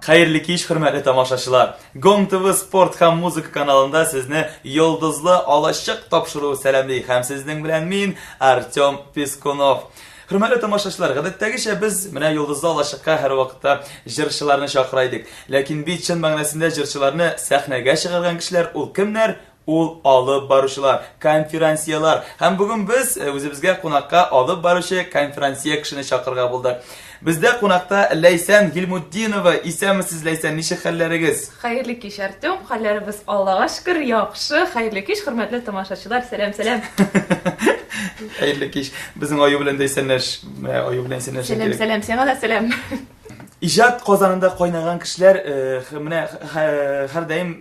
Хәерле кич, хөрмәтле тамашачылар! Гонг ТВ спорт һәм музыка каналында сезне Йолдызлы алачык тапшыруы сәламли һәм сезнең белән мин, Артем Пискунов. Хөрмәтле тамашачылар, гадәттәгечә без менә Йолдызлы алачыкка һәрвакытта җырчыларны чакыра идек. Ләкин бит чын мәгънәсендә җырчыларны сәхнәгә чыгарган кешеләр ул кемнәр? Ул алып баручылар, конферансьелар. Һәм бүген без э, үзебезгә кунакка алып баручы конферансье кешене чакырырга булдык. Бездә кунакта Ләйсән Гилмутдинова. Исәнмесез, Ләйсән, ничек хәлләрегез? Хәерле кич, Артем. Хәлләребез Аллага шөкер, яхшы. Хәерле кич, хөрмәтле тамашачылар. Сәлам, сәлам. Хәерле кич. Безнең аю белән дә исәнләш. Менә аю белән исәнләшергә Сәлам, кирәк. сәлам, сиңа да сәлам. Иҗат казанында кайнаган кешеләр э, менә һәрдаим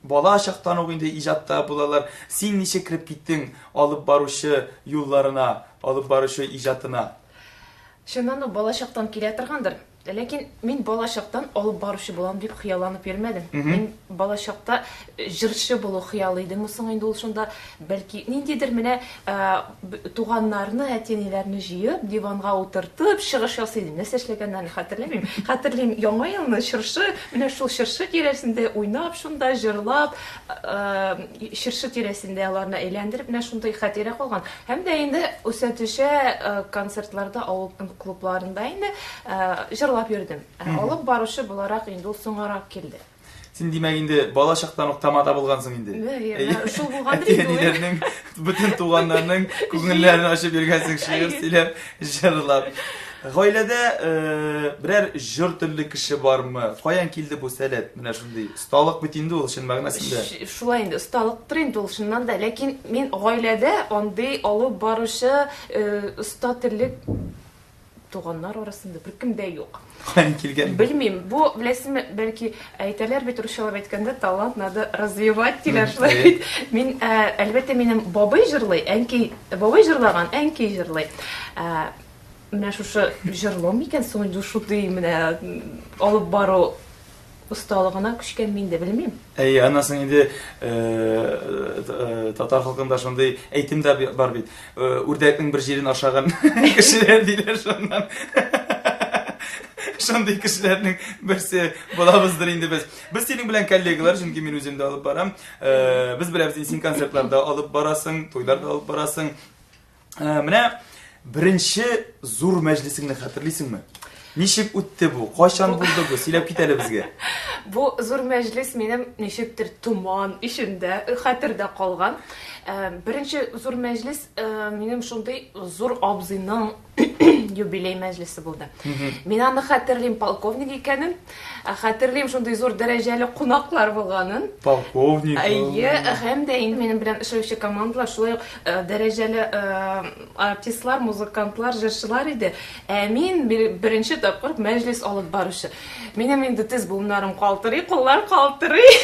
Бала чактан ук инде иҗатта булалар. Син ничек кереп киттең алып баручы юлларына, алып баручы иҗатына? Чыннан ук бала чактан килә торгандыр. Ләкин мин бала чактан алып баручы булам дип хыялланып йөрмәдем. Мин бала чакта җырчы булу хыялы идеме соң инде ул шунда, бәлки ниндидер менә туганнарны, әти-әниләрне җыеп, диванга утыртып чыгыш ясый идем. Нәрсә эшләгәннәрен хәтерләмим. Хәтерлим, Яңа елны чыршы, менә шул чыршы тирәсендә уйнап, шунда җырлап, чыршы тирәсендә аларны әйләндереп, менә шундый хатирә калган. Һәм дә инде үсә төшә концертларда, авыл клубларында инде җырлап йөрдем. Ә алып баручы буларак инде ул соңарак килде. Син димәк инде бала чактан ук тамада булгансың инде. Әйе, шул булгандыр инде. Әти-әниләрнең, бөтен туганнарның күңелләрен ачып йөргәнсең, шигырь сөйләп, җырлап. Гаиләдә э, берәр җыр телле кеше бармы? Каян килде бу сәләт? Менә шундый осталык бит инде ул чын мәгънәсендә. Шулай инде, осталыктыр инде ул чыннан да, ләкин мин гаиләдә андый алып баручы э, оста телле Туганнар арасында беркем дә юк. Каян килгән? Белмим. Бу, беләсезме, бәлки әйтәләр бит русчалап әйткәндә, талант надо развивать диләр шулай бит. Мин, ә, әлбәттә, минем бабай җырлый, әнкәй, бабай җырлаган, әнкәй җырлый. Ә, менә шушы җырлау микән соң инде шундый менә алып бару осталыгына күчкән мин дә белмим. Әйе, аннан соң инде татар халкында шундый әйтем дә бар бит. Үрдәкнең бер җирен ашаган кешеләр диләр шуннан. Шундый кешеләрнең берсе булабыздыр инде без. Без синең белән коллегалар, чөнки мин үзем дә алып барам. Без беләбез, син концертларда алып барасың, туйларда алып барасың. Ә, менә беренче зур мәҗлесеңне хәтерлисеңме? Ничек үтте бу? Кайчан булды бу? Сөйләп кит әле безгә. Бу зур мәҗлес минем ничектер томан эчендә, хәтердә калган. Ә, беренче зур мәҗлес ә, минем шундый зур абзыйның юбилей мәҗлесе булды. Мин аны хәтерлим полковник икәнен, Ә хәтерлим шундый зур дәрәҗәле кунаклар булганын. Полковник. Әйе, һәм дә инде минем белән эшләүче командалар шулай ук э, дәрәҗәле э, артистлар, музыкантлар, җырчылар иде. Ә мин беренче тапкыр мәҗлес алып баручы. Минем инде тез буыннарым калтырый, куллар калтырый.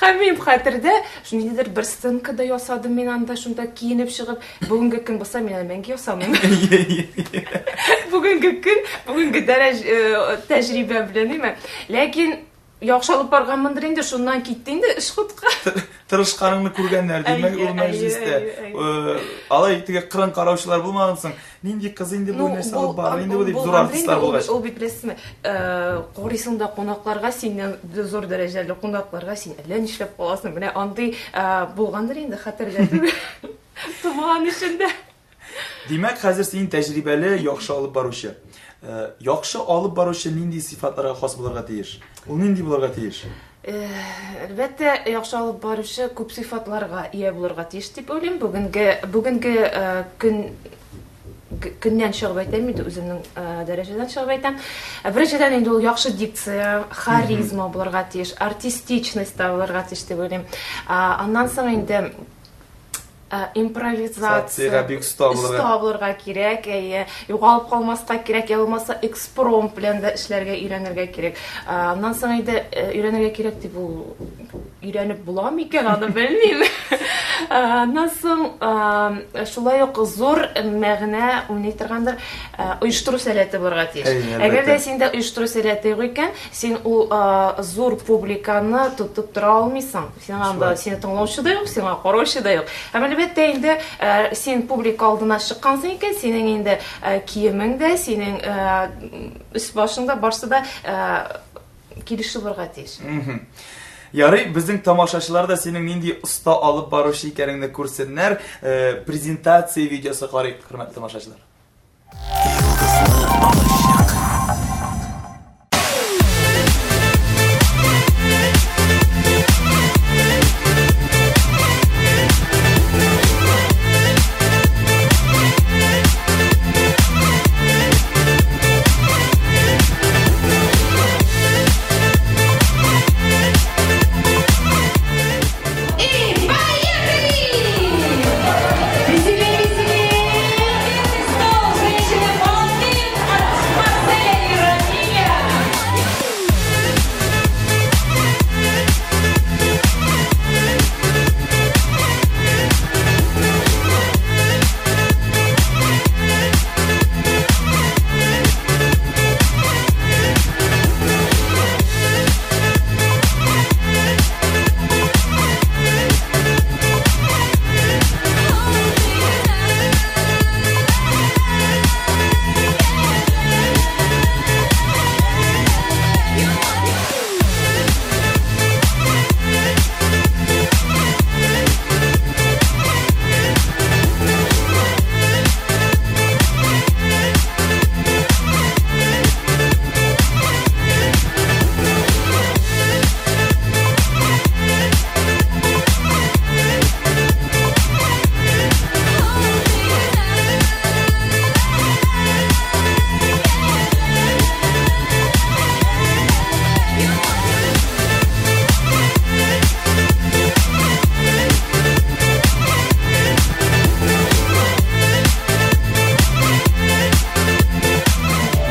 Һәм мин хәтердә шундыйдыр бер сценка да ясадым мин анда шунда киенеп чыгып. Бүгенге көн булса, мин аны мәңге ясамыйм. Бүгенге көн, бүгенге дәрәҗ э, тәҗрибә белән, әйме? Ләкин яхшы алып барганмындыр инде, шуннан китте инде эш хутка. Тырышканыңны күргәннәр, димәк, ул мәҗлестә. Э, алай теге кырын караучылар булмаган соң. Нинди кыз инде бу, нәрсә алып бара инде бу дип зур артистлар булгач. Ул бит беләсезме, э, карыйсың да кунакларга синнән зур дәрәҗәле кунакларга син әллә нишләп каласың. Менә андый булгандыр инде, хәтердә түгел. Томан эчендә. Димәк, хәзер син тәҗрибәле, яхшы алып баручы. Э, яхшы алып баручы нинди сыйфатларга хас булырга тиеш? Ул нинди булырга тиеш? Э, әлбәттә, яхшы алып баручы күп сыйфатларга ия булырга тиеш дип уйлыйм. Бүгенге бүгенге э, көн көннән чыгып әйтәм инде, үземнең дәрәҗәдән чыгып әйтәм. Беренчедән инде ул яхшы дикция, харизма булырга тиеш, артистичность та булырга тиеш дип уйлыйм. Аннан соң инде импровизация бик оста булырга. Оста булырга кирәк, әйе. Югалып калмаска кирәк, я булмаса экспромт белән дә эшләргә өйрәнергә кирәк. Аннан соң инде өйрәнергә кирәк дип ул өйрәнеп була микән, аны белмим. Аннан соң шулай ук зур мәгънә уйный торгандыр, оештыру сәләте булырга тиеш. Әгәр дә синдә оештыру сәләте юк икән, син ул зур публиканы тотып тора алмыйсың. Сиңа анда сине тыңлаучы да юк, сиңа караучы да юк. Һәм әлбәттә инде син публика алдына чыккансың икән, синең инде киемең дә, синең өс-башың да, барсы да килешү булырга тиеш. Ярый, безнең тамашачылар да синең нинди оста алып баручы икәнеңне күрсеннәр. Презентация видеосы карыйк, хөрмәтле тамашачылар. Йолдызлы алачык.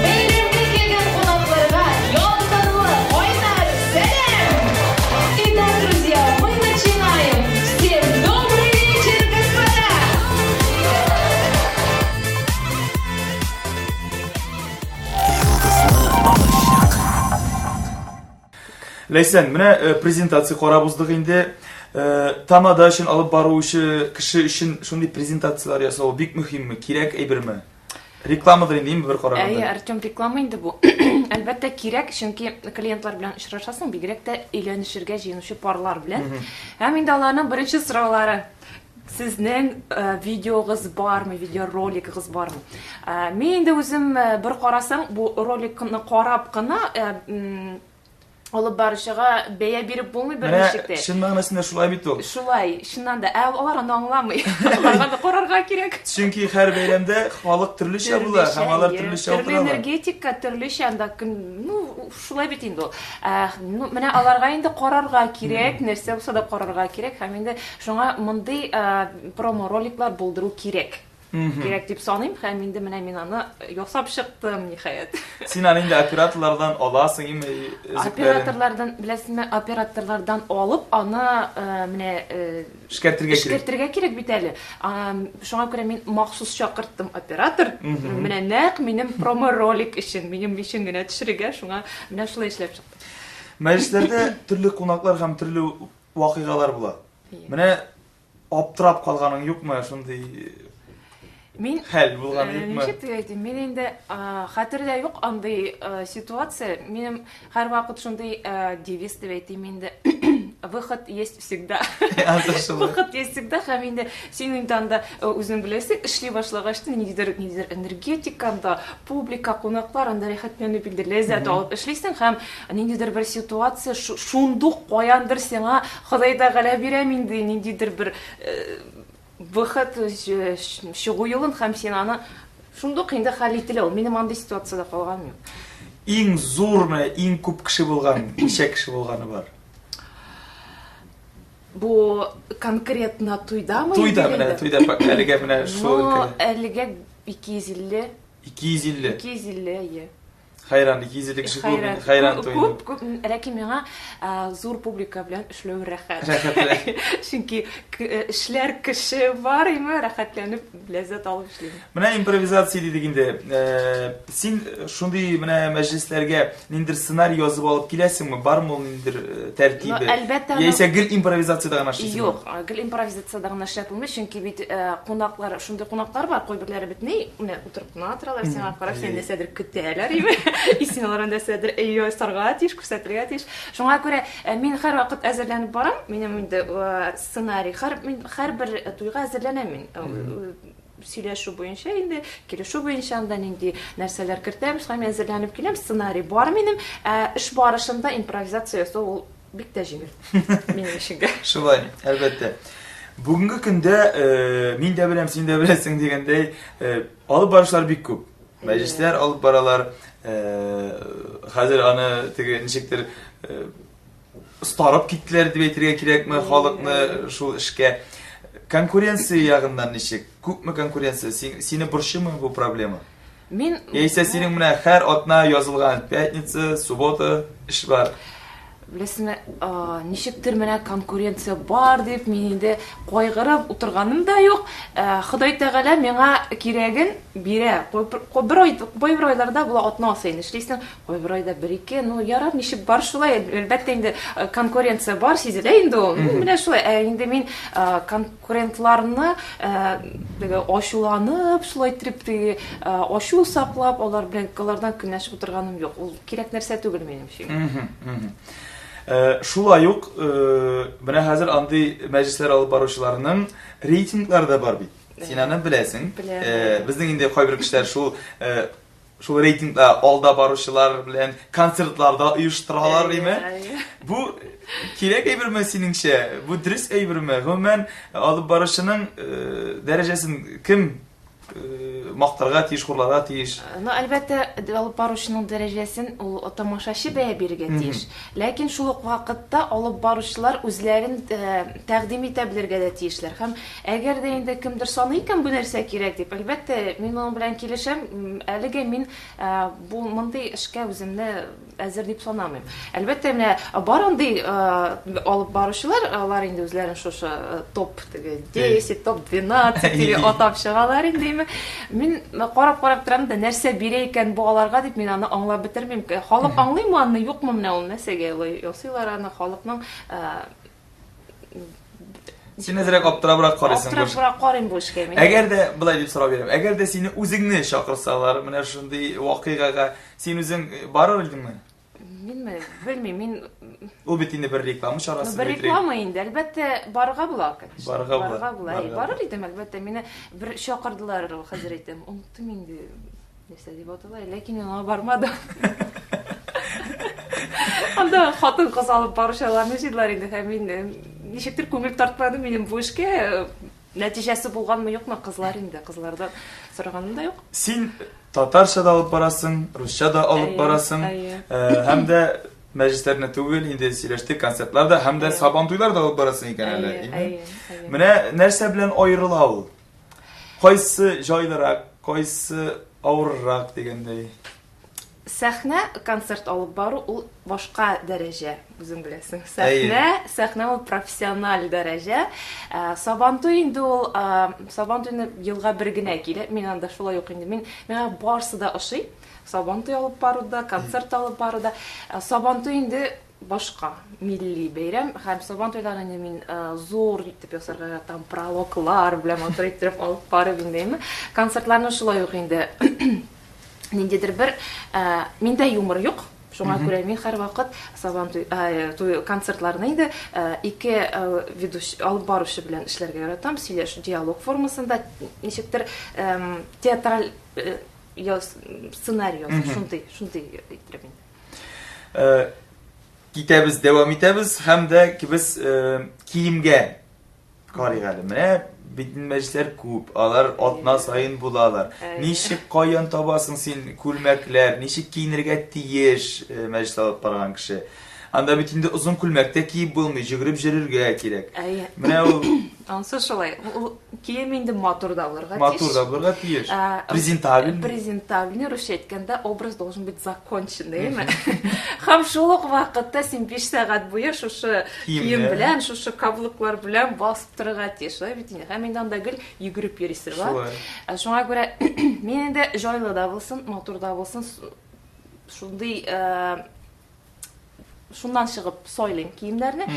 Бәйрәмгә килгән кунакларга ялкынлы, кайнар сәлам! Итак, друзья, мы начинаем! Всем добрый вечер, господа! Йолдызлы алачык. Ләйсән, менә презентация карап уздык инде. Тамада өчен алып баручы кеше өчен шундый презентацияләр ясау бик мөһимме, кирәк әйберме? Рекламадыр инде, бер караганда. Әйе, Артем, реклама инде бу. Әлбәттә, кирәк, чөнки клиентлар белән очрашасың, бигрәк тә өйләнешергә җыенучы парлар белән. Һәм инде аларның беренче сораулары: Сезнең видеогыз бармы, видеоролигыгыз бармы? Мин инде үзем бер карасаң, бу роликны карап кына алып баручыга бәя биреп булмый берничек тә. Чын мәгънәсендә шулай бит ул. Шулай, чыннан да. Ә алар аны аңламый. Аларга да карарга кирәк. Чөнки һәр бәйрәмдә халык төрлечә була һәм алар төрлечә утыралар. Төрле энергетика, төрлечә анда көн, ну, шулай бит инде ул. Ә, ну, менә аларга инде карарга кирәк, нәрсә булса да карарга кирәк һәм инде шуңа мондый промо-роликлар булдыру кирәк. Кирәк дип саныйм һәм инде менә мин аны ясап чыктым, ниһаять. Син аны инде операторлардан аласың, име, өзекләрен? Операторлардан, беләсезме, операторлардан алып, аны менә эшкәртергә кирәк. Эшкәртергә кирәк бит әле. Шуңа күрә мин махсус чакырттым оператор. Менә нәкъ минем промо-ролик өчен, минем өчен генә төшерергә, шуңа менә шулай эшләп чыктым. Мәҗлесләрдә төрле кунаклар һәм төрле вакыйгалар була. Менә Аптырап калганың юкмы, шундый Мин хәл булганы юкмы? Ничек дип әйтим, мин инде хәтердә юк андый ситуация. Минем һәрвакыт шундый девиз дип әйтим инде. Выход есть всегда. Выход есть всегда. Һәм инде син инде анда үзең беләсең, эшли башлагач та ниндидер, ниндидер энергетика анда, публика, кунаклар анда рәхәтләнеп инде ләззәт алып эшлисең һәм ниндидер бер ситуация шундук каяндыр сиңа Ходай Тәгалә бирә инде ниндидер бер выход, чыгу юлын һәм син аны шундук инде хәл ителә ул. Минем андый ситуациядә калганым юк. Иң зур менә, иң күп кеше булган, ничә кеше булганы бар? Бу конкретно туйдамы? Туйда менә, туйда әлегә менә шул. Ну, әлегә 250. 250. 250, әйе. Хәйран, 250 кеше күп инде, хәйран туй. Күп, күп, ләкин миңа зур публика белән эшләү рәхәт. Рәхәт. Чөнки эшләр кеше бар име, рәхәтләнеп, ләззәт алып эшлим. Менә импровизация дидек инде. Син шундый менә мәҗлесләргә ниндидер сценарий язып алып киләсеңме? Бармы ул ниндидер тәртибе? Әлбәттә. Яисә гел импровизациядә гына эшлисеңме? Юк, гел импровизациядә гына эшләп булмый, чөнки бит кунаклар, шундый кунаклар бар, кайберләре бит ни, менә утырып кына торалар, сиңа карап, син нәрсәдер көтәләр име. И син аларга нәрсәдер ясарга тиеш, күрсәтергә тиеш. Шуңа күрә мин һәрвакыт әзерләнеп барам. Минем инде сценарий, һәр мин һәрбер туйга әзерләнәм мин. Сөйләшү буенча инде, килешү буенча анда нинди нәрсәләр кертәбез, һәм әзерләнеп киләм, сценарий бар минем. Ә эш барышында импровизация ясау ул бик тә җиңел минем өчен. Шулай, әлбәттә. Бүгенге көндә мин дә беләм, син дә беләсең дигәндәй, алып баручылар бик күп. Мәҗлесләр алып баралар. Хәзер аны теге ничектер остарып киттеләр дип әйтергә кирәкме халыкны шул эшкә. Конкуренция ягыннан ничек? Күпме конкуренция? Сине борчымы бу проблема? Мин Яисә синең менә һәр атна язылган пятница, суббота эш бар. Беләсеңме, ничектер менә конкуренция бар дип мин инде кайгырып утырганым да юк. Ходай Тәгалә миңа кирәген бирә. Бер ай, кайбер айларда була атна саен эшлисең, кайбер айда бер-ике. Ну, ярар, ничек бар шулай. Әлбәттә инде конкуренция бар, сизелә инде ул. Менә шулай. Ә инде мин конкурентларны теге ачуланып, шулай итеп теге ачу саклап, алар белән алардан көнләшеп утырганым юк. Ул кирәк нәрсә түгел минем өчен. Шулай ук менә хәзер андый мәҗлесләр алып баручыларның рейтинглары да бар бит. Син аны беләсең. Безнең инде кайбер кешеләр шул шул рейтингда алда баручылар белән концертлар да оештыралар, диме? Бу кирәк әйберме синеңчә? Бу дөрес әйберме? Гомумән, алып баручының дәрәҗәсен кем мактарга тиеш, хурларга тиеш? Ну, әлбәттә, алып баручының дәрәҗәсен ул тамашачы бәя бирергә тиеш. Ләкин шул ук вакытта алып баручылар үзләрен тәкъдим итә белергә дә тиешләр. Һәм әгәр дә инде кемдер саный икән бу нәрсә кирәк дип, әлбәттә, мин моның белән килешәм. Әлегә мин бу мондый эшкә үземне әзер дип санамыйм. Әлбәттә, менә бар андый алып баручылар, алар инде үзләрен шушы топ теге 10, топ 12 дип атап чыгалар инде. Мин карап-карап торам да, нәрсә бирә икән бу аларга дип мин аны аңлап бетермим. Халык аңлыймы аны, юкмы менә ул нәрсәгә алай ясыйлар аны халыкның? Син әзрәк аптырабрак карыйсың. Аптырабрак карыйм бу эшкә мин. Әгәр дә былай дип сорау бирәм. Әгәр дә сине үзеңне чакырсалар, менә шундый вакыйгага, син үзең барыр идеңме? Минме? Белмим, мин Ул бит инде бер реклама чарасы. Бер реклама инде, әлбәттә, барырга була, конечно. Барырга була. Барырга була. Барыр идем, әлбәттә. Мине бер чакырдылар, хәзер әйтәм. Оныттым инде. Нәрсә дип атала, ләкин мин аңа бармадым. Анда хатын-кыз алып баручыларны җыйдылар инде, һәм мин ничектер күңел тартмады минем бу эшкә. Нәтиҗәсе булганмы, юкмы, кызлар инде, кызлардан сораганым да юк. Син татарча да алып барасың, русча да алып барасың, һәм дә мәҗлесләрне түгел, инде сөйләштек, концертлар да, һәм дә сабантуйлар да алып барасың икән әле. Менә нәрсә белән аерыла ул? Кайсы җайлырак, кайсы авыррак дигәндәй? Сәхнә концерт алып бару ул башка дәрәҗә, үзең беләсең. Сәхнә, сәхнә ул профессиональ дәрәҗә. Сабантуй инде ул, Сабантуйны елга бер генә килә. Мин анда шулай ук инде. Мин миңа барсы да ошый. Сабантуй алып бару да, концерт алып бару да. Сабантуй инде башка милли бәйрәм һәм Сабан туйларын инде мин зур итеп ясарга яратам, прологлар белән матур иттереп алып барып инде. Концертларны шулай ук инде ниндидер бер миндә юмор юк. Шуңа күрә мин һәрвакыт Сабан туй, туй концертларны инде ике ведущий алып баручы белән эшләргә яратам, сөйләш диалог формасында, ничектер театраль сценарий язып, шундый, шундый иттереп инде. Китәбез, дәвам итәбез һәм дә без киемгә карыйк әле. Менә бит мәҗлесләр күп, алар атна саен булалар. Ничек, каян табасың син күлмәкләр, ничек киенергә тиеш мәҗлес алып барган кеше? Анда бит инде озын күлмәк тә киеп булмый, йөгереп йөрергә кирәк. Менә ул Ансы шулай. Ул кием инде матур да булырга тиеш. Матур да булырга тиеш. Презентабельный. Презентабельный, русча әйткәндә, образ должен быть законченный, әйме? Һәм шул ук вакытта син 5 сәгать буе шушы кием белән, шушы каблуклар белән басып торырга тиеш. Шулай бит инде. Һәм инде анда гел йөгереп йөрисең, шулай. Шуңа күрә мин инде җайлы да булсын, матур да булсын, шундый Шуннан чыгып сайлыйм киемнәрне.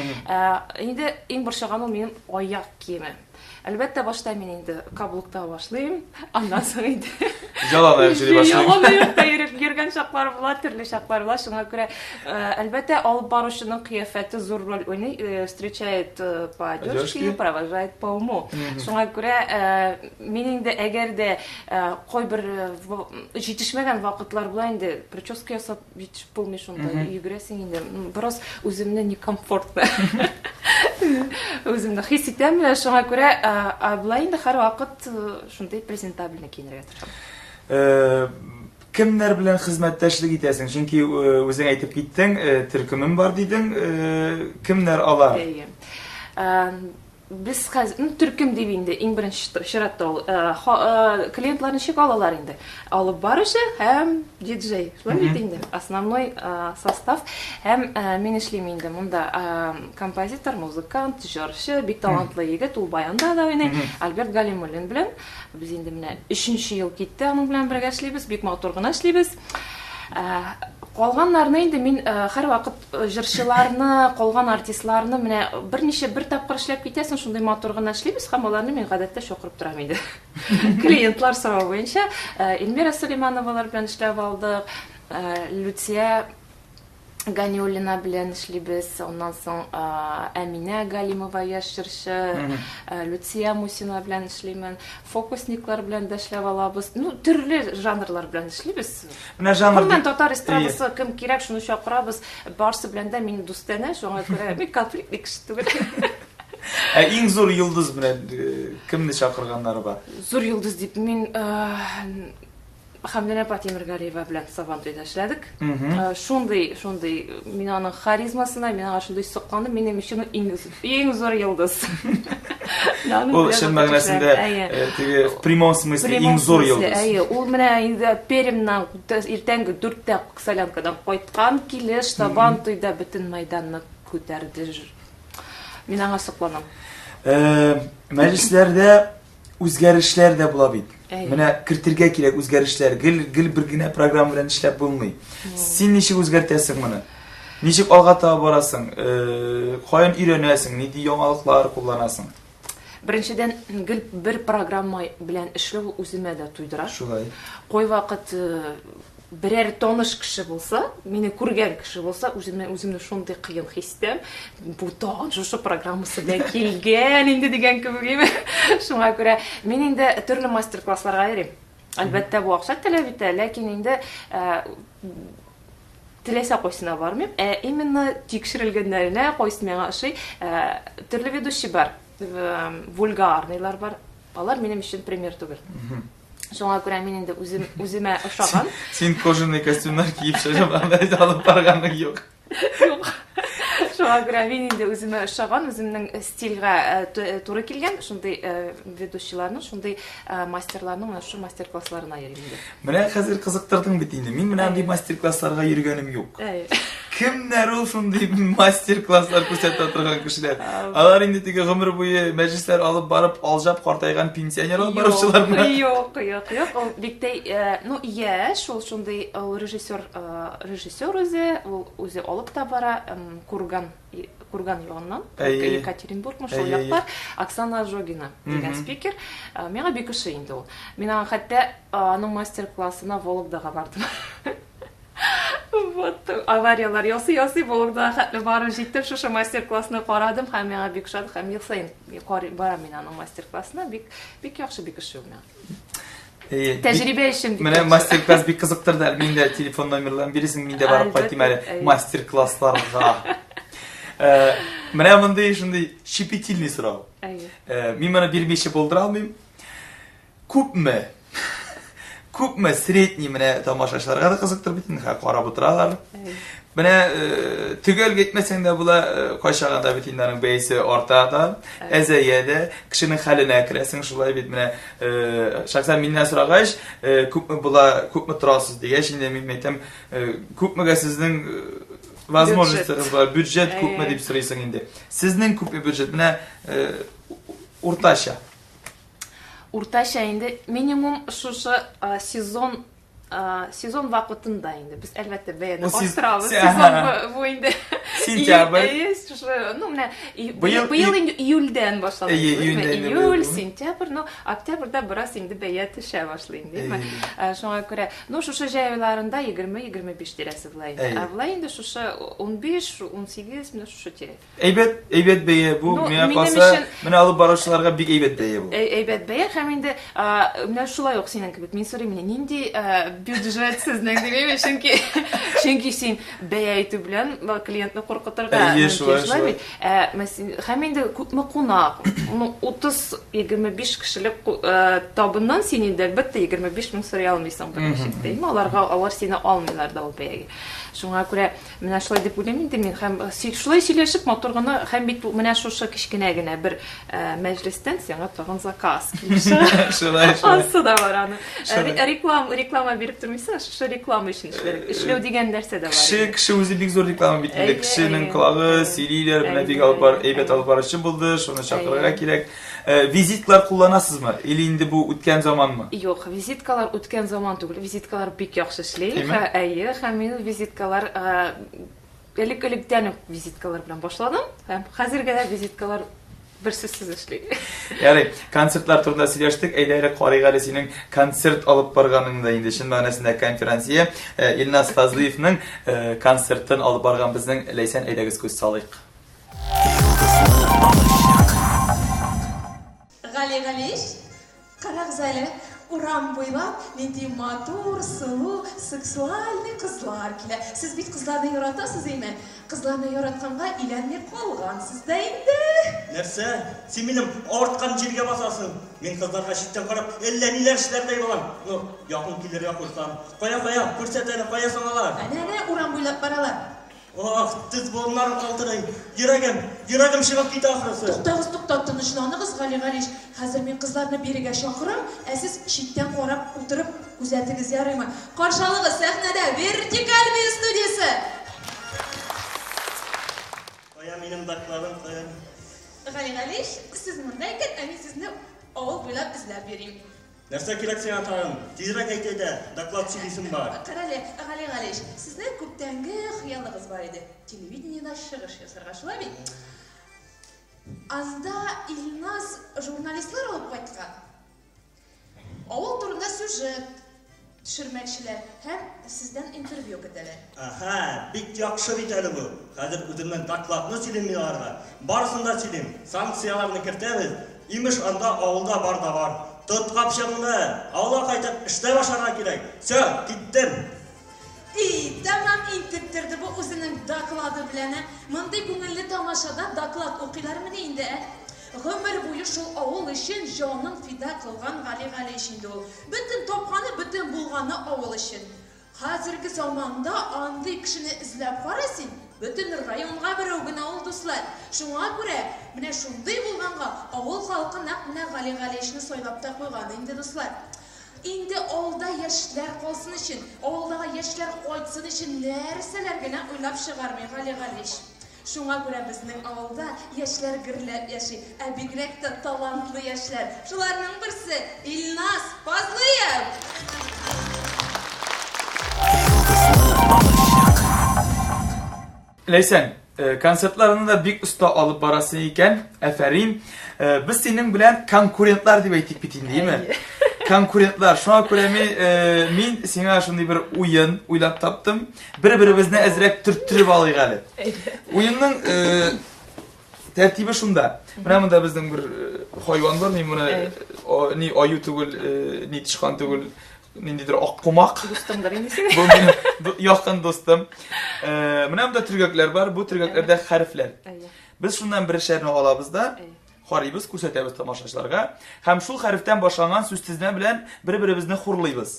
Инде иң борчыган ул минем аяк киеме. Әлбәттә, башта мин инде каблукта башлыйм, аннан соң инде Ялан аяк йөри башлыйм. Ялан аякта йөреп йөргән чаклар була, төрле чаклар була. Шуңа күрә, әлбәттә, алып баручының кыяфәте зур роль уйный, встречает по одежке, провожает по уму. Шуңа күрә мин инде әгәр дә кайбер җитешмәгән вакытлар була инде, прическа ясап җитешеп булмый шунда, йөгерәсең инде. Бераз үземне некомфортно үземне хис итәм, менә шуңа күрә, ә болай инде һәрвакыт шундый презентабельный киенергә тырышам. Кемнәр белән хезмәттәшлек итәсең? Чөнки үзең әйтеп киттең, төркемем бар дидең. Кемнәр алар? Әйе. Без хәзер, ну, төркем дип инде, иң беренче чиратта ул, клиентлар ничек алалар инде? Алып баручы һәм диджей. Шулай бит инде, основной состав. Һәм мин эшлим инде монда композитор, музыкант, җырчы, бик талантлы егет, ул баянда да уйный. Альберт Галимуллин белән без инде менә өченче ел китте, аның белән бергә эшлибез, бик матур гына эшлибез. Калганнарны инде мин һәрвакыт Җырчыларны, калган артистларны менә берничә бер тапкыр эшләп китәсең, шундый матур гына эшлибез һәм аларны мин гадәттә чакырып торам инде. Клиентлар соравы буенча Эльмира Сулеймановалар белән эшләп алдык, Люция Ганиуллина белән эшлибез, аннан соң Әминә Галимова яшь җырчы, Люция Мусина белән эшлимен, фокусниклар белән дә эшләп алабыз. Ну, төрле жанрлар белән эшлибез. Менә жанр Гомумән, татар эстрадасы кем кирәк, шуны чакырабыз. Барсы белән дә мин дустанә, шуңа күрә мин конфликтный кеше түгел. Ә иң зур йолдыз менә кемне чакырганнары бар? Зур йолдыз дип мин Хәмдүнә апа Тимергалиева белән Сабантуйда эшләдек. Шундый, шундый, мин аның харизмасына, мин аңа шундый сокландым, минем өчен ул иң, иң зур йолдыз. Ул чын мәгънәсендә теге в прямом смысле иң зур йолдыз. Әйе, ул менә инде Пермьнан иртәнге 4тә солянкадан кайткан килеш Сабан туйда бөтен мәйданны күтәрде. Мин аңа сокланам. Мәҗлесләрдә үзгәрешләр дә була бит. Менә кертергә кирәк үзгәрешләр. Гел гел бер генә программа белән эшләп булмый. Син ничек үзгәртәсең моны? Ничек алга таба барасың? Каян өйрәнәсең? Нинди яңалыклар кулланасың? Беренчедән, гел бер программа белән эшләү ул үземә дә туйдыра. Шулай. Кайвакыт берәр таныш кеше булса, мине күргән кеше булса, үземне үземне шундый кыен хис итәм. Бу тагын шушы программасы белән килгән инде дигән кебек име. Шуңа күрә мин инде төрле мастер-классларга йөрим. Әлбәттә, бу акча таләп итә, ләкин инде теләсә кайсына бармыйм, ә именно тикшерелгәннәренә, кайсы миңа ошый, төрле ведущий бар, вульгарныйлар бар. Алар минем өчен пример түгел. Шуңа күрә мин инде үзем үземә ошаган. Син кожаный костюмнар киеп чыгып, анда алып барганың юк. Юк. Шуңа күрә мин инде үземә ошаган, үземнең стильгә туры килгән шундый ведущийларның, шундый мастерларның менә шушы мастер-классларына йөрим инде. Менә хәзер кызыктырдың бит инде. Мин менә андый мастер-классларга йөргәнем юк. Кемнәр ул шундый мастер-класслар күрсәтә торган кешеләр? Алар инде теге гомер буе мәҗлесләр алып барып, алҗап картайган пенсионер алып баручылармы? Юк, юк, юк. Ул бик тә, ну, яшь, ул шундый, ул режиссер, режиссер үзе, ул үзе алып та бара, Курган, Курган ягыннан, Екатеринбургмы, шул яклар, Оксана Ожогина дигән спикер. Миңа бик ошый инде ул. Мин аңа хәтта аның мастер-классына Вологдага бардым. Вот, аварияләр ясый-ясый Вологдага хәтле барып җиттем, шушы мастер-классны карадым һәм миңа бик ошады һәм ел саен барам мин аның мастер-классына, бик бик яхшы, бик ошый ул миңа. Тәҗрибә өчен бик Менә мастер-класс бик кызыктырды әле. Мин дә телефон номерларын бирерсең, мин дә барып кайтыйм әле мастер-классларга. Менә мондый шундый щепетильный сорау. Мин моны бирмичә булдыра алмыйм. Күпме? Күпме средний менә тамашачыларга да кызыктыр бит инде, карап утыралар. Менә э, төгәл әйтмәсәң дә була, э, кайчагында бит инде аның бәясе арта да, әзәя дә, кешенең хәленә керәсең шулай бит менә э, шәхсән миннән сорагач, күпме була, күпме торасыз дигәч, инде мин әйтәм, күпмегә сезнең возможностьларыгыз бар, бюджет күпме дип сорыйсың инде. Сезнең күпме бюджет? Менә уртача. Уртача инде минимум шушы сезон Сезон вакытында инде без әлбәттә бәяне арттырабыз. Сезон бу инде сентябрь. Әйе, шушы, ну менә быел инде июльдән башланды. Июль, сентябрь, ну октябрьдә бераз инде бәя төшә башлый инде. Шуңа күрә, ну шушы җәй айларында 20-25 тирәсе була инде. Ә болай инде шушы 15, 18 менә шушы тирә. Әйбәт, әйбәт бәя бу. Ну, миңа калса, өчен... менә алып баручыларга бик әйбәт бәя бу. Әйбәт бәя һәм инде менә шулай ук синең кебек. Мин сорыйм, нинди бюджет сезнең димим, чөнки чөнки син бәя әйтү белән клиентны куркытырга мөмкин, шулай бит. Һәм инде күпме кунак, ну 30-25 кешелек табыннан син инде әлбәттә 25 мең сорый алмыйсың берничек тә. Аларга алар сине алмыйлар да ул бәягә. Шуңа күрә Менә шулай дип уйлыйм инде мин һәм шулай сөйләшеп матур гына һәм бит менә шушы кечкенә генә бер мәҗлестән сиңа тагын заказ килеп чыга. Шулай, шулай. Ансы да бар аны. Реклама, реклама биреп тормыйсың, шушы реклама өчен эшләр. Эшләү дигән нәрсә дә бар. Кеше, кеше үзе бик зур реклама бит инде. Кешенең колагы сөйлиләр, менә бик алып бар, әйбәт алып баручы булды, шуны чакырырга кирәк. Визиткалар кулланасызмы? Или инде бу үткән заманмы? Юк, визиткалар үткән заман түгел. Визиткалар бик яхшы эшли. Әйе, һәм мин визиткалар элек-электән үк визиткалар белән башладым. Һәм хәзергә дә визиткалар бер сүзсез эшли. Ярый, концертлар турында сөйләштек. Әйдә әле карыйк әле синең концерт алып барганыңны да инде чын мәгънәсендә конферансье Илназ Фазлыевның концертын алып барган безнең Ләйсән, әйдәгез күз салыйк. Йолдызлы алачык. Гали Галиевич, карагыз әле, урам буйлап нинди матур, сылу, сексуальный кызлар килә. Сез бит кызларны яратасыз, әйме? Кызларны яратканга өйләнми калгансыз да инде. Нәрсә? Син минем авырткан җиргә басасың. Мин кызларга читтән карап әллә ниләр эшләрдәй булам. Ну, якын килергә куркам. Кая, кая, күрсәт әле, кая соң алар? Әнә, әнә, урам буйлап баралар. Ах, тез буыннарым калтырый, йөрәгем, йөрәгем чыгып китә ахрысы. Туктагыз, тукта, тынычланыгыз, Гали Галиевич. Хәзер мин кызларны бирегә чакырам, ә сез читтән карап утырып күзәтегез, ярыймы? Каршы алыгыз, сәхнәдә Вертикаль бию студиясе! Кая минем докладым, кая? Гали Галиевич, сез монда икән, ә мин сезне авыл буйлап эзләп йөрим. Нәрсә кирәк сиңа тагын? Тизрәк әйт әйдә, доклад сөйлисем бар. Карале, Гали Галиевич, сезнең күптәнге хыялыгыз бар иде, телевидениедә чыгыш ясарга, шулай бит? Анда Илназ журналистлар алып кайткан. Авыл турында сюжет төшермәкчеләр һәм сездән интервью көтәләр. Әһә, бик яхшы бит әле бу. Хәзер үземнең докладны сөйлим мин аларга. Барысын да сөйлим. Санкцияләрне кертәбез. Имеш, анда авылда бар да бар. Тот капчыгыңны! Авылга кайтып, эшләп ашарга кирәк. Всё, киттем! И, тәмам интектерде бу үзенең доклады белән, ә! Мондый күңелле тамашада доклад укыйлармыни инде, ә? Гомер буе шул авыл өчен җанын фида кылган Гали Галиевич инде ул. Бөтен тапканы, бөтен булганы авыл өчен. Хәзерге заманда андый кешене эзләп кара син, бөтен районга берәү генә ул, дуслар. Шуңа күрә, менә шундый булганга, авыл халкы нәкъ менә Гали Галиевичны сайлап та куйган инде, дуслар. Инде авылда яшьләр калсын өчен, авылдагы яшьләр кайтсын өчен нәрсәләр генә уйлап чыгармый Гали Галиевич. Шуңа күрә безнең авылда яшьләр гөрләп яши, ә бигрәк тә талантлы яшьләр. Шуларның берсе, Илназ Фазлыев! Йолдызлы алачык. Ләйсән, концертларны да бик оста алып барасың икән. Афәрин. Без синең белән конкурентлар дип әйтик бит инде, әйеме? Конкурентлар. Шуңа күрә мин, мин сиңа шундый бер уен уйлап таптым. Бер-беребезне әзрәк төрттереп алыйк әле. Уенның э, тәртибе шунда. Менә монда безнең бер э, хайван бар, мин моны э, ни аю түгел, э, ни тычкан түгел, ниндидер ак кумак. Дустыңдыр инде синең. Бу минем якын дустым. Э, менә монда төргәкләр бар, бу төргәкләрдә хәрефләр. Без шуннан берешәрне алабыз да, карыйбыз, күрсәтәбез тамашачыларга һәм шул хәрефтән башланган сүзтезмә белән бер-беребезне хурлыйбыз.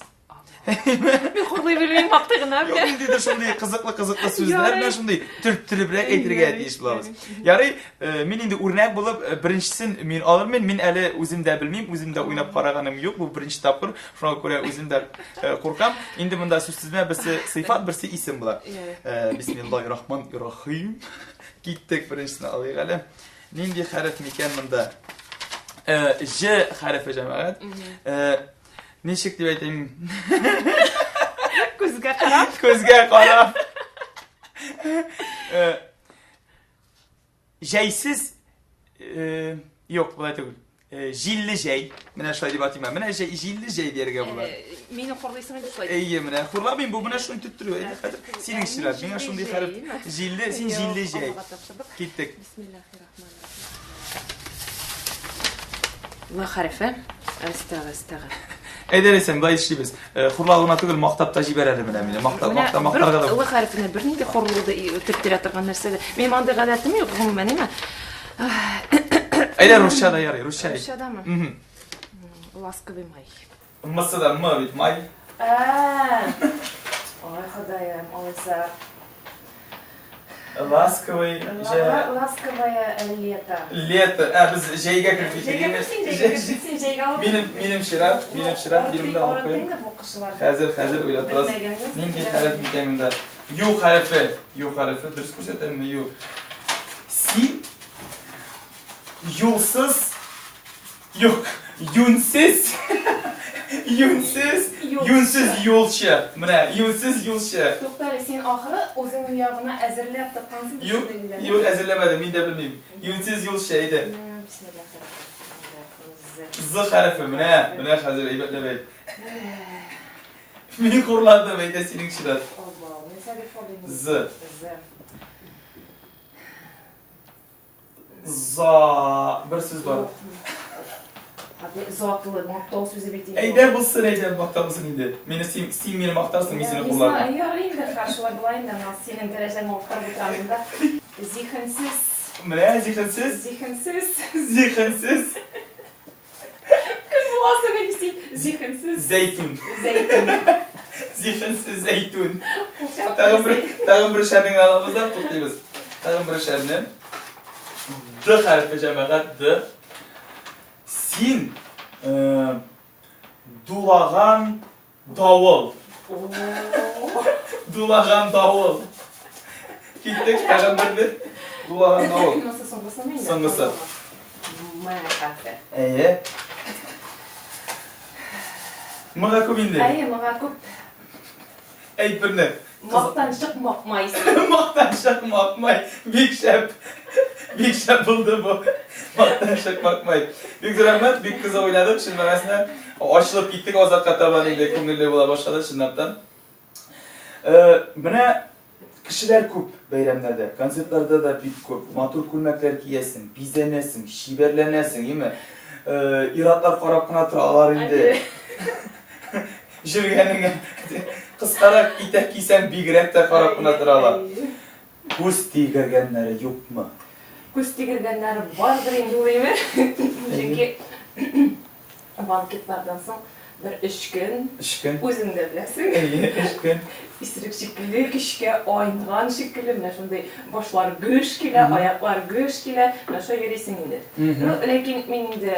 Мин хурлый белмим, мактый гына беләм. Юк, ниндидер шундый кызыклы-кызыклы сүзләр белән шундый төрттеребрәк әйтергә тиеш булабыз. Ярый, э, мин инде үрнәк булып, э, беренчесен мин алырмын. Мин әле үзем дә белмим, үзем дә уйнап караганым юк. Бу беренче тапкыр, шуңа күрә үзем дә э, куркам. Инде монда сүз тезмә берсе сыйфат, берсе исем була. Бисмиллаһир-рахманир-рахим. Киттек, беренчесен алыйк әле. Нинди хәреф микән монда? Ж хәрефе, җәмәгать. Ничек дип әйтим? Күзгә карап. Күзгә карап. Җәйсез юк, болай түгел. Җилле җәй. Менә шулай дип атыйм. Менә җәй, җилле җәй дияргә була. Мине хурлыйсың инде шулай. Әйе, менә хурламыйм, бу менә шуны көттерү. Әйе, хәзер синең чират. Миңа шундый хәреф. Җилле, син җилле җәй. Киттек. Бисмиллахиррахманиррахим. Л хәрефе. Әстәгә, әстәгә. Әйдә, Ләйсән, былай эшлибез. Хурлау гына түгел, мактап та җибәр әле менә мине. Мактап, мактап, мактарга да. Л хәрефенә бернинди хурлык да төрттерә торган нәрсә дә. Минем андый гадәтем юк, гомумән, әйме? Әйдә, русча да ярый, русча. Русча дамы? Ласковый май. Мысы да м бит, май. Ай, Ходаем, алайса. Ласковый же. Ласковое лето. Лето. Ә, без җәйгә кереп киттек. Җәйгә керсен, җәйгә керсен, җәйгә алып. Минем, минем чират, минем чират, минем дә алып куйым. Хәзер, хәзер уйлап торасыз. Нинди хәреф микән монда? Ю хәрефе. Ю хәрефе, дөрес күрсәтәмме? Ю. Син юлсыз Юк, юньсез, юньсез, юньсез юлчы. Менә, юньсез юлчы. Туктале, син ахыры үзеңнең ягына әзерләп тыккансың Юк, юк, әзерләмәдем, мин дә белмим. Юньсез юлчы, әйдә. З хәрефе, менә, менә хәзер әйбәтләп әйт. Мин хурландым, әйдә синең чират. З. З. За бер сүз бар. Затлы, мактау сүзе бит инде. Әйдә булсын, әйдә мактау булсын инде. Мине син, син мине мактарсың, мин сине хурлармын. Ярый инде, шулай була инде, мин синең дәрәҗәңне мактап утырам монда. Зиһенсез. Менә зиһенсез. Зиһенсез. Зиһенсез. Кем буласың инде син? Зиһенсез. Зәйтүн. Зәйтүн. Зиһенсез Зәйтүн. Тагын бер, тагын бер шәрне алабыз да туктыйбыз. Тагын бер шәрне. Д хәрефе җәмәгать Д. Син э, дулаган Давыл. Дулаган давыл. Киттек, тагын берне. Дулаган давыл. Монысы соңгысымы инде? Соңгысы. М хәрефе. Әйе. Мга күп инде. Әйе, мга күп. Әйт берне. Мактанчык макмай. Мактанчык макмай. Бик шәп. Бик шәп булды бу. Мактанчык макмай. Бик зур рәхмәт, бик кызык уйнадык. Чын мәгънәсенә ачылып киттек азакка табан инде күңелле була башлады чынлап та. Э, менә кешеләр күп бәйрәмнәрдә, концертларда да бик күп. Матур күлмәкләр киясең, бизәнәсең, чибәрләнәсең, име? Э, ир-атлар карап кына тора, алар инде. Җөргәнеңә кыскарак итәк кисәң, бигрәк тә карап кына торалар. Күз тигергәннәре юкмы? Күз тигергәннәре бардыр инде ул, әйме? Чөнки банкетлардан соң бер өч көн, Өч көн. үзең дә беләсең. Әйе, өч көн. Исерек шикелле, көчкә айнган шикелле, менә шундый башлар гөж килә, аяклар гөж килә, менә шулай йөрисең инде. Ну, ләкин мин инде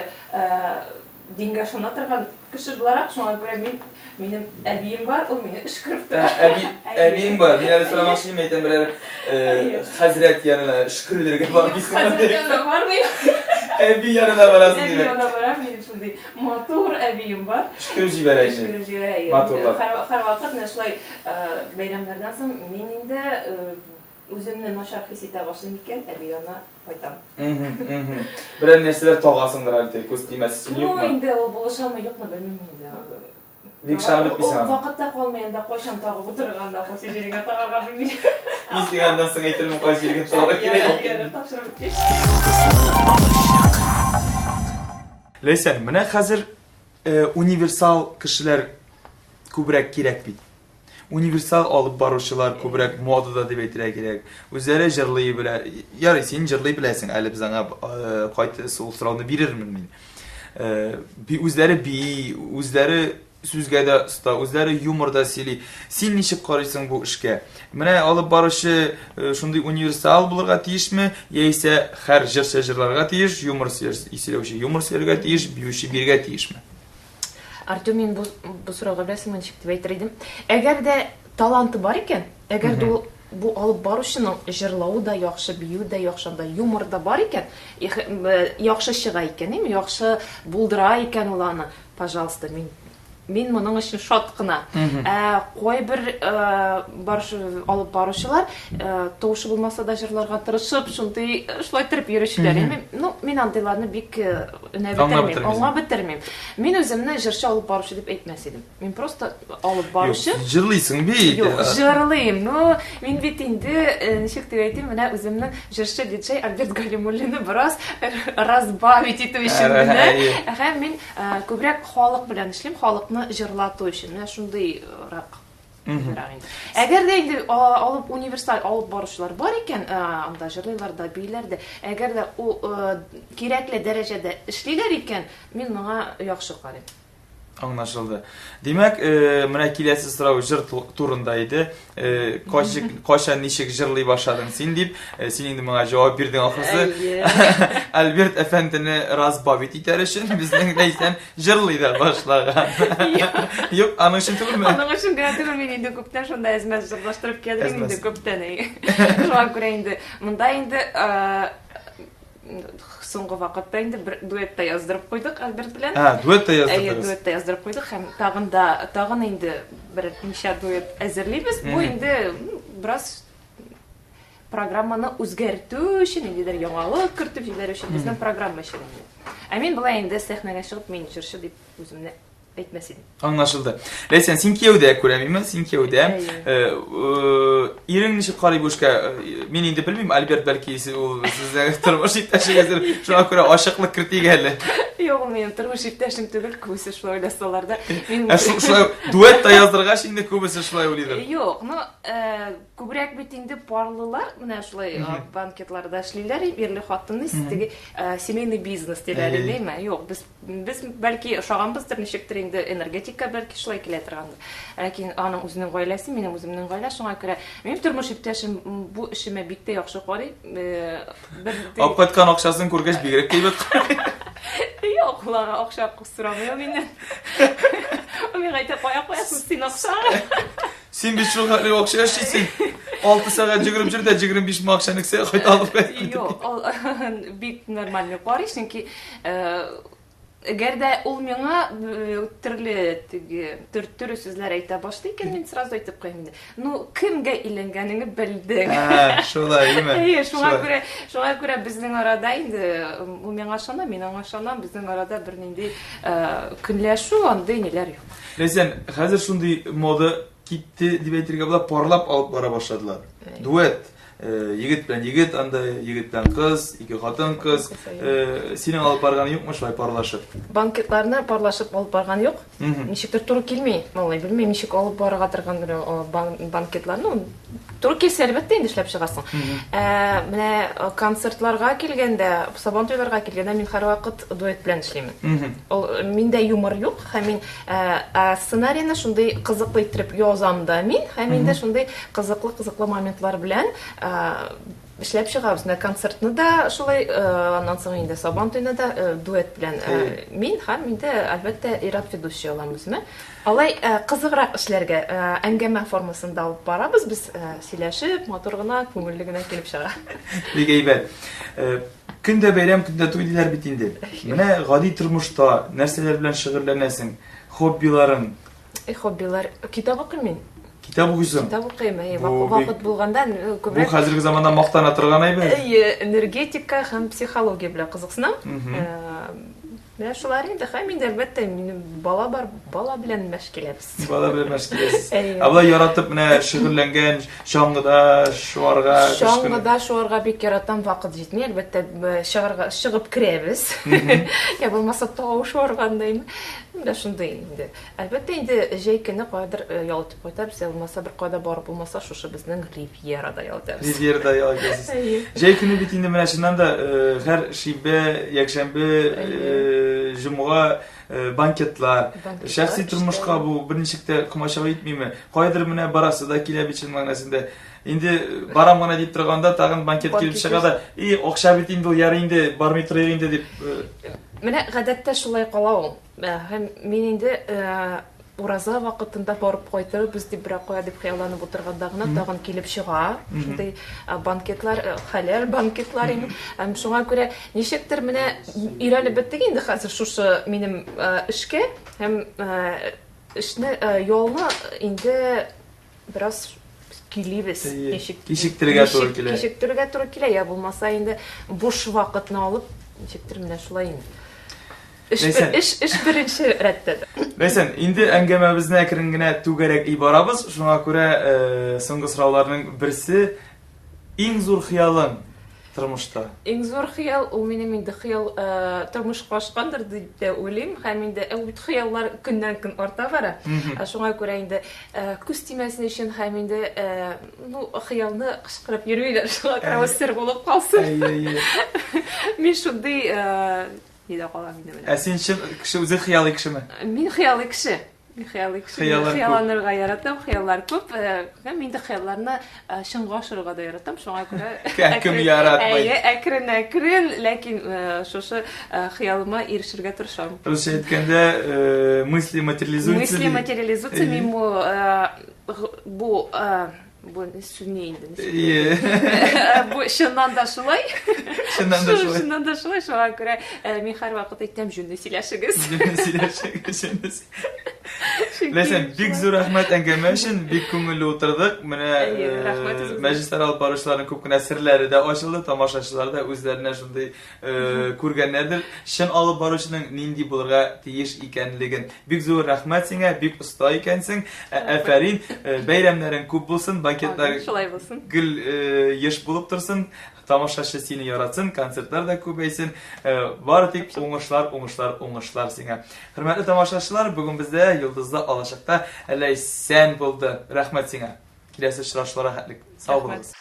дингә ышана торган кеше буларак, шуңа күрә мин, минем әбием бар, ул мине өшкереп тора. Әби, әбиең бар. Мин әле сорамакчы идем, әйтәм, берәр хәзрәт янына өшкерелергә бармыйсыңмы Хәзрәт дип. янына бармыйм. Әби янына барасың, Әби димәк. янына барам, минем шундый матур әбием бар. Өшкереп җибәрә инде. Өшкереп җибәрә, әйе. Матурлап. Һәр, һәрвакыт менә шулай бәйрәмнәрдән соң мин инде үземне начар хис итә башлыйм икән, әби янына кайтам. Берәр нәрсәләр тагасыңдыр әле, күз тимәс өчен, Ну, юкмы? инде ул булышамы, юкмы, белмим инде. Бик ышанып бетмисең Ул аны. вакытта калмый анда, кайчан тагып утырган да, кайсы җиреңә тагарга белмим. Мин сиңа аннан соң әйтермен, кайсы җиргә тагарга кирәк Ярар, икәнен. ярар, тапшырып беткәч. Ләйсән, менә хәзер универсал кешеләр күбрәк кирәк бит. Универсал алып баручылар күбрәк модада дип әйтергә кирәк. Үзләре җырлый белә. Ярый, син җырлый беләсең, әле без аңа э, кайт ул сорауны бирермен мин. Э, үзләре бии, үзләре сүзгә дә оста, үзләре юмор да сөйли. Син ничек карыйсың бу эшкә? Менә алып баручы э, шундый универсал булырга тиешме, яисә һәр җырчы җырларга тиеш, юмор сөйләүче юмор сөйләргә тиеш, биюче биергә тиешме? Артем, мин бу, бу сорауга беләсеңме ничек дип әйтер идем? Әгәр дә таланты бар икән, әгәр дә ул бу алып баручының җырлавы да яхшы, бию дә яхшы, анда юмор да бар икән, яхшы чыга икән, әйме, яхшы булдыра икән ул аны, пожалуйста, мин. Мин моның өчен шат кына. Ә кайбер алып баручылар тавышы булмаса да җырларга тырышып, шундый шулай иттереп йөрүчеләр. Ну, мин андыйларны бик өнәп бетермим, аңлап бетермим. Мин үземне җырчы алып баручы дип әйтмәс идем. Мин просто алып баручы. Юк, җырлыйсың бит. Юк, җырлыйм. Ну, мин бит инде, ничек дип әйтим, менә үземнең җырчы диджей Альберт Галимуллинны бераз разбавить итү өчен генә. Һәм мин күбрәк халык белән эшлим, халыкны җырлату өчен. Менә шундыйрак. Әгәр дә инде алып универсаль алып баручылар бар икән, анда җырлыйлар да, бииләр дә. Әгәр дә ул кирәкле дәрәҗәдә эшлиләр икән, мин моңа яхшы карыйм. Аңлашылды. Димәк, менә киләсе сорау җыр турында иде. Кайчан ничек җырлый башладың син дип, син инде моңа җавап бирдең ахрысы. Альберт әфәндене разбавить итәр өчен безнең Ләйсән җырлый да башлаган. Юк, аның өчен түгелме? Аның өчен генә түгел, мин инде күптән шунда әзмәс җырлаштырып килдем инде күптән. Шуңа күрә инде монда инде соңгы вакытта инде бер дуэт та яздырып куйдык Альберт белән. А, дуэт та яздырдыгыз. Әйе, дуэт та яздырып куйдык һәм тагын да тагын инде бер ничә дуэт әзерлибез. Бу инде бераз программаны үзгәртү өчен, ниндидер яңалык кертеп җибәрү өчен безнең программа өчен инде. Ә мин болай инде сәхнәгә чыгып мин җырчы дип үземне әйтмәс идем. Аңлашылды. Ләйсән, син кияүдә күрәмме? Син кияүдә. Ирең ничек карый бу эшкә? Мин инде белмим, Альберт бәлки ул сезнең тормыш иптәшегездер. Шуңа күрә ачыклык кертик әле. Юк, ул минем тормыш иптәшем түгел, күбесе шулай уйласалар да. Мин Ә шулай дуэт та яздыргач инде күбесе шулай уйлыйдыр. Юк, ну, күбрәк бит инде парлылар менә шулай банкетларда эшлиләр, ирле-хатынлы, теге семейный бизнес диләр, димме? Юк, без Без, бәлки, ошаганбыздыр, ничектер инде энергетика, бәлки, шулай килә торгандыр. Ләкин аның үзенең гаиләсе, минем үземнең гаилә, шуңа күрә минем тормыш иптәшем бу эшемә бик тә яхшы карый. Бер Алып кайткан акчасын күргәч, бигрәк тә әйбәт карый. Юк, ул аңа акча сорамый ул миннән. Ул миңа әйтә, кая куясың син акчаны? Син бит шул хәтле акча эшлисең. 6 сәгать йөгереп йөр дә 25 мең акчаны кесәгә кайта алып кайт. Юк, ул бик нормальный карый, чөнки әгәр дә ул миңа төрле теге төрттерү сүзләр әйтә башлый икән, мин сразу әйтеп куям инде. Ну, кемгә өйләнгәнеңне белдең. Ә, шулай, име? Әйе, шуңа күрә, шуңа күрә безнең арада инде ул миңа ышана, мин аңа ышанам, безнең арада бернинди көнләшү, андый ниләр юк. Ләйсән, хәзер шундый мода китте дип әйтергә була, парлап алып бара башладылар. Дуэт. Егет белән егет анда, егет белән кыз, ике хатын-кыз. Синең алып барган юкмы шулай парлашып? Банкетларны парлашып алып барган юк. Ничектер туры килми, малай, белмим, ничек алып барырга торган банкетларны. Туры килсә, әлбәттә, инде эшләп чыгасың. Ә, менә концертларга килгәндә, сабантуйларга килгәндә мин һәрвакыт дуэт белән эшлимен. Ул миндә юмор юк, һәм мин ә, сценарийны шундый кызыклы иттереп язам да мин, һәм инде шундый кызыклы-кызыклы моментлар белән эшләп чыгабыз. Менә концертны да шулай, аннан соң инде Сабантуйны да дуэт белән мин һәм инде, әлбәттә, ир-ат ведущий алам үземә. Алай кызыграк эшләргә, әңгәмә формасында алып барабыз без, сөйләшеп, матур гына, күңелле генә килеп чыга. Бик әйбәт. Көн дә бәйрәм, көн дә туй диләр бит инде. Менә гади тормышта нәрсәләр белән шөгыльләнәсең? Хоббиларың? Хоббилар. Китап укыйм мин. Китап укыйсың? Китап укыйм, әйе. Вакыт булганда күбрәк. Бу хәзерге заманда мактана торган әйбер. Әйе, энергетика һәм психология белән кызыксынам. Менә шулар инде. Һәм инде, әлбәттә, минем бала бар, бала белән мәш киләбез. Бала белән мәш киләсез. Ә болай яратып менә шөгыльләнгән чаңгыда шуарга, Чаңгыда шуарга бик яратам, вакыт җитми, әлбәттә, чыгарга чыгып керәбез. Я булмаса тау шуаргандаймы. Менә шундый инде. Әлбәттә инде, җәй көне каядыр ял итеп кайтабыз, я булмаса бер кайда барып булмаса, шушы безнең Ривьерада ял итәбез. Ривьерада ял итәсез. Әйе. Җәй көне бит инде менә чыннан да һәр шимбә, якшәмбе, җомга банкетлар. Шәхси тормышка бу берничек тә комачау итмиме? Каядыр менә барасы да килә бит чын мәгънәсендә. Инде барам гына дип торганда тагын банкет килеп чыга да, и акча бит инде ул, ярый инде, бармый торыйк инде дип. Менә гадәттә шулай кала ул. Һәм мин инде ураза вакытында барып кайтырбыз дип берәр кая дип хыялланып утырганда гына тагын килеп чыга. Шундый банкетлар, хәләл банкетлар инде. Һәм шуңа күрә ничектер менә өйрәнеп беттек инде хәзер шушы минем эшкә. Һәм Эшне ялны инде бераз көйлибез. Ничек кичектерергә туры килә. Кичектерергә туры килә, я булмаса инде буш вакытны алып, ничектер менә шулай инде. Эш, эш, эш беренче рәттә. Ләйсән, инде әңгәмәбезне әкрен генә түгәрәк барабыз. Шуңа күрә соңгы сорауларның берсе иң зур хыялың тормышта? Иң зур хыял, ул минем инде хыял тормышка ашкандыр дип тә уйлыйм. Һәм инде ул бит хыяллар көннән-көн арта бара. Шуңа күрә инде күз тимәсен өчен һәм инде ну, хыялны кычкырып йөрмиләр. Шуңа күрә ул сер булып калсын. Мин шундый нидә калам инде менә. Ә син чын кеше үзе хыялый кешеме? Мин хыялый кеше. Мин хыялый кеше. Хыяллар күп. Хыялланырга яратам, хыяллар күп. Һәм инде хыялларны чынга ашырырга да яратам. Шуңа күрә Ә кем яратмый? Әйе, әкрен-әкрен, ләкин шушы хыялыма ирешергә тырышам. Русча әйткәндә, мысли материализуются. Мысли материализуются. Мин бу Бу сүз ни инде? Бу чыннан да шулай. Чыннан да шулай. Чыннан да шулай, шуңа күрә мин һәрвакыт әйтәм, җүнле сөйләшегез. Җүнле сөйләшегез, җүнле. Ләйсән, бик зур рәхмәт әңгәмә өчен, бик күңелле утырдык. Менә мәҗлесләр алып баручыларның күп кенә серләре дә ачылды, тамашачылар да үзләренә шундый күргәннәрдер, чын алып баручының нинди булырга тиеш икәнлеген. Бик зур рәхмәт сиңа, бик оста икәнсең. Афәрин, бәйрәмнәрең күп булсын, банкетлар шулай булсын. Гел еш булып торсын, тамашачы сине яратсын, концертлар да күбәйсен. Бары тик уңышлар, уңышлар, уңышлар сиңа. Хөрмәтле тамашачылар, бүген бездә Йолдызлы алачыкта Ләйсән булды. Рәхмәт сиңа. Киләсе очрашуларга хәтлек. Сау булыгыз.